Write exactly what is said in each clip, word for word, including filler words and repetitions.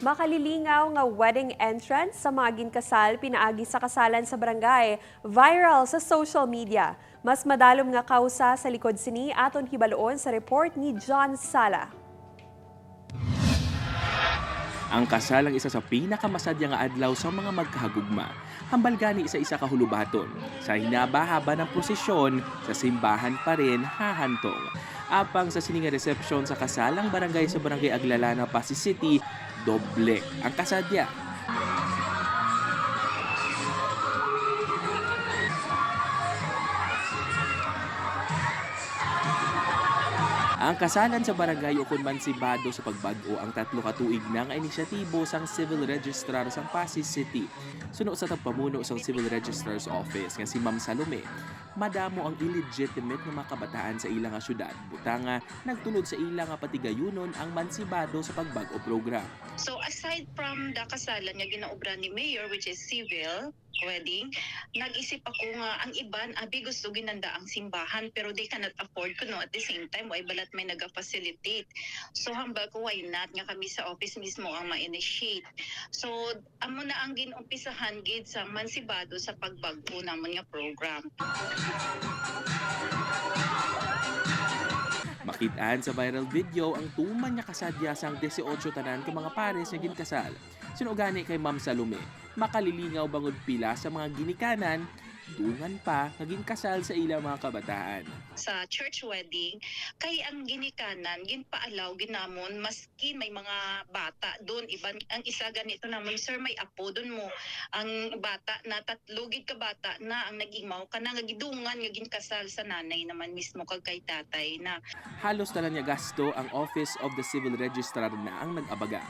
Makalilingaw nga wedding entrance sa mga ginkasal pinaagi sa kasalan sa barangay, viral sa social media. Mas madalom nga kausa sa likod sini, aton hibaluon sa report ni John Sala. Ang kasal ang isa sa pinakamasadya nga adlaw sa mga magkahagugma. Hambal gani sa isa ka hulubaton, sa hinaba-haba ng prosesyon, sa simbahan pa rin hahantong. Apang sa sini nga resepsyon sa kasal, ang barangay sa Barangay Aglalana, Passi City, doble ang kasadya. Ang kasalan sa barangay, ukon mansibado sa pagbag-o, ang tatlo ka tuig na nga inisyatibo sang Civil Registrar sang Passi City. Suno sa tagpamuno sang Civil Registrar's Office nga si Ma'am Salome, madamo ang illegitimate nga mga kabataan sa ila nga syudad, butang nga nagtulod sa ila nga patigayunon ang mansibado sa pagbag-o program. So, aside from the kasalan nga ginaobra ni Mayor, which is civil wedding, nag-isip ako nga ang iban, abi, gusto ginanda ang simbahan, pero they cannot afford kuno. At the same time, way balat may naga-facilitate. So, hambal ko, why not nga kami sa office mismo ang ma-initiate? So, amo na ang gin-umpisahan gid sa mansibado sa pagbag-o namon nga program. Makit-an sa viral video ang tuman nga kasadya sang dieciocho tanan ka mga pares nga ginkasal. Suno gani kay Ma'am Salome, makalilingaw bangod pila sa mga ginikanan, dungan pa nga ginkasal sa ilang mga kabataan. Sa church wedding, kay ang ginikanan, ginpaalaw ginamon, maskin may mga bata dun. Iban, ang isa ganito namon, sir, may apo dun mo. Ang bata na, tatlo gid ka bata na ang nag-imaw, kana nga gidungan nga ginkasal sa nanay naman mismo kag kay tatay na. Halos tanan nga gasto ang Office of the Civil Registrar na ang nag-abaga.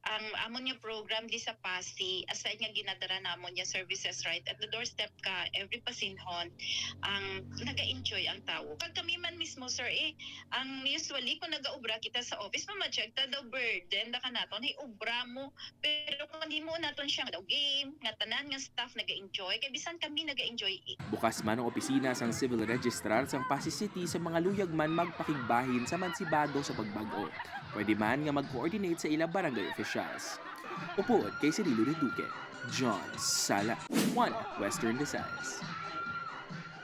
Ang amon nga program di sa Passi, aside nga ginadara namon nga services right at the doorstep ka every pasinhon, ang naga-enjoy ang tawo. Kag kami man mismo, sir, eh, ang usually kung nagaobra kita sa office, mama-check ta daw burden da ka naton, hey, obra mo. Pero kung himo naton siya nga daw game, nga tanan nga staff naga-enjoy, kay bisan kami naga-enjoy, eh. Bukas man ang opisina sang Civil Registrar sang Passi City sa mga luyag man magpakigbahin sa mansibado sa pagbag-o. Pwede man nga mag-coordinate sa ila barangay officials. Upod kay Cirilo Reduque, John Sala, One Western Visayas.